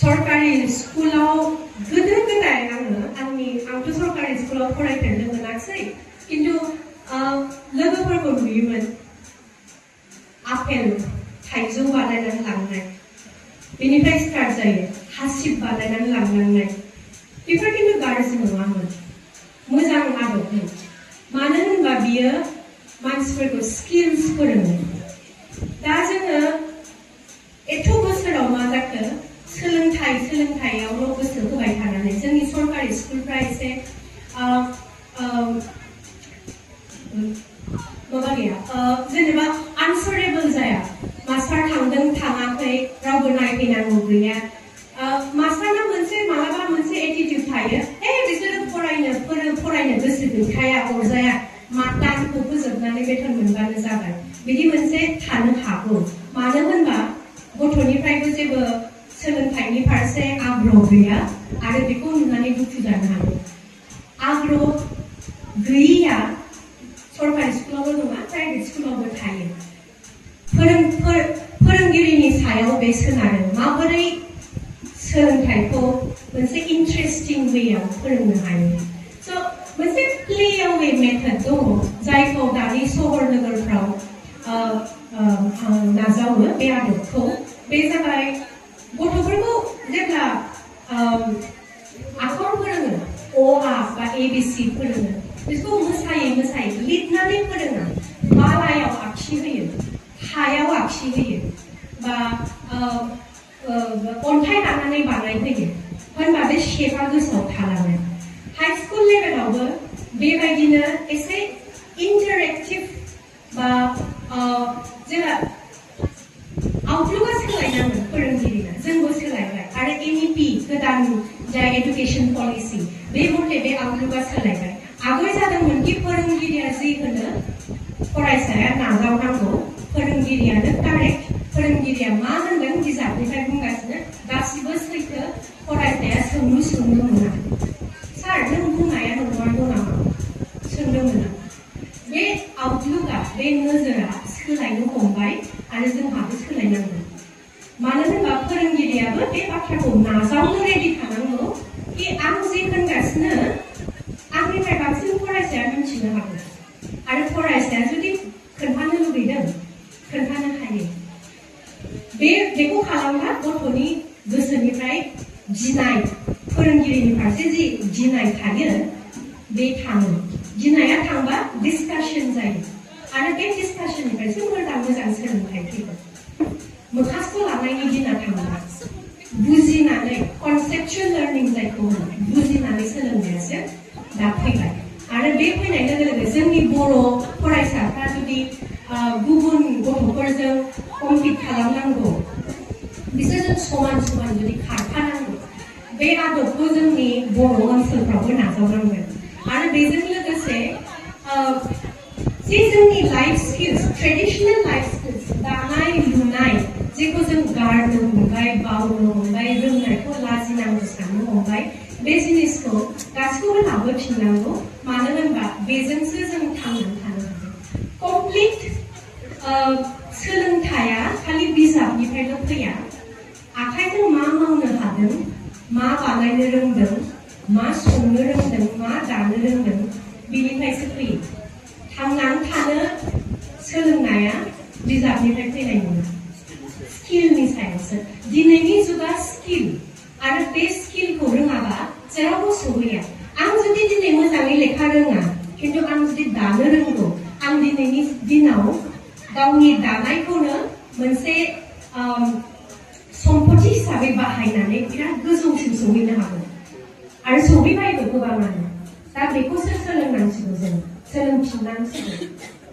सरकारि स्कुलाव गोदो गोदाय आंथ' सरकारि स्कुलाव फरायफेरनो मोनाखै किन्तु लोगोफोरखौ नुयोमोन आपेल थाइजौ बानायनानै लांनाय बेनिफ्राय स्टार्ट जायो हासिब बानायनानै लांनांनाय बेफोर किन्तु गाज्रि नङामोन मोजां आदबमोन मानो होनबा बियो मानसिफोरखौ स्किल्स फोरोङो दा जोङो एथ' बोसोराव मा जाखो सोलोंथाइयावल' गोसो होबाय थानानै जोंनि सरकारि स्कुलफ्रा एसे माबा गैया जेनेबा आनसारेबल जाया मास्टार थांदों थाङाखै रावबो नायफैनांगौ गैया मास्टारना मोनसे मालाबा मोनसे एटिट्युड थायो बिसोरो फरायनो गोसो गैखाया अरजाया मा दानखौ फोजोबनानै बेथन मोनबानो जाबाय बिदि मोनसे थानो हागौ मानो होनबा गथ'निफ्रायबो जेबो सोलोंथाइनि फारसे आग्रह गैया आरो बेखौ नुनानै दुखु जानो हागौ आग्रह गैयिया सरकारि स्कुलावल' नङा प्राइभेट स्कुलावबो थायो फोरोंगिरिनि सायाव बे सोनारो माबोरै सोलोंथाइखौ मोनसे इन्ट्रेस्टिं वेयाव फोरोंनो हायो स' मोनसे प्लेअवे मेथड दङ जायखौ दानि सहर नोगोरफ्राव नाजावो बे आदबखौ बे जाबाय गथ'फोरखौ जेब्ला आखर फोरोङो अ आ बा ABC फोरोङो बेखौ मोसायै लिरनानै फोरोङा बालायाव आखि होयो हायाव आखि होयो बा अन्थाइ लानानै बानायहोयो होनबा बे शेपआ गोसोआव थालाङो हाई स्कुल लेभेलावबो बेबायदिनो एसे इन्टारेक्टिभ बा जेब्ला आउटलुकआ सोलायनांगोन फोरोंगिरिना जोंबो सोलायबाय आरो NEP गोदान जाय एडुकेशन पलिसि बे मथे बे आउटलुकआ सोलायबाय आगोल जादोंमोन कि फोरोंगिरिया जि होनो फरायसाया नाजावनांगौ फोरोंगिरियानो कारेक्ट फोरोंगिरिया मा होनदों बिजाबनिफ्राय बुंगासिनो गासिबो सैथो फरायसाया सोंनो मोना सार नों बुंनाया नंगौ नामा सोंनो मोना बे आउटलुकआ बे नोजोरा सोलायनो हमबाय आरो जोंहाबो सोलायनांगौ मानो होनबा फोरोंगिरियाबो बे बाथ्राखौ नाजावनो रेडि थानांगौ कि आं जे होनगासिनो आंनिफ्राय बांसिन फरायसाया मिथिनो हागौ आरो फरायसाया जुदि खोन्थानो लुबैदों खोन्थानो हायो बेखौ खालामबा गथ'नि गोसोनिफ्राय गिनाय फोरोंगिरिनि फारसे जि गिनाय थायो बे थाङो गिनाया थांबा डिसकाशन जायो आरो बे डिसकाशननिफ्रायसो मोजां सोलोंथाइ फैगोन मोखासथ' लानायनि दिना थांबा बुजिनानै कनसेप्चुयेल लार्निं जायखौ होनो बुजिनानै सोलोंनायासो दा फैबाय आरो बे फैनाय लोगो लोगो जोंनि बर' फरायसाफ्रा जुदि गुबुन गथ'फोरजों कम्पिट खालामनांगौ बिसोरजों समान जुदि खारफानांगौ बे आदबखौ जोंनि बर' ओनसोलफ्रावबो नाजावनांगोन आरो बेजों लोगोसे जे जोंनि life skills traditional life skills दानाय लुनाय जेखौ जों गारनो हमबाय बावनो हमबाय रोंनायखौ लाजिनांगौ साननो हमबाय बे जिनिसखौ गासैखौबो लाबोफिननांगौ मानो होनबा बेजोंसो जों थांनानै थानो हागोन कमप्लिट सोलोंथाइया खालि बिजाबनिफ्रायल' फैया आखाइजों मा मावनो हादों मा बानायनो रोंदों मा संनो रोंदों मा दानो रोंदों बिनिफ्रायसो फैयो थांनानै थानो सोलोंनाया बिजाबनिफ्राय फैनाय नङा स्किलनि सायावसो दिनैनि जुगा स्किल आरो बे स्किलखौ रोङाबा जेरावबो सहैया आं जुदि दिनै मोजाङै लेखा रोङा खिन्थु आं जुदि दानो रोंगौ आं दिनैनि दिनाव गावनि दानायखौनो मोनसे सम्पथि हिसाबै बाहायनानै बिराद गोजौसिम सहैनो हागौ आरो सहैबायबो गोबाङानो दा बेखौसो सोलोंनांसिगौ जों सोलोंफिननांसिगौ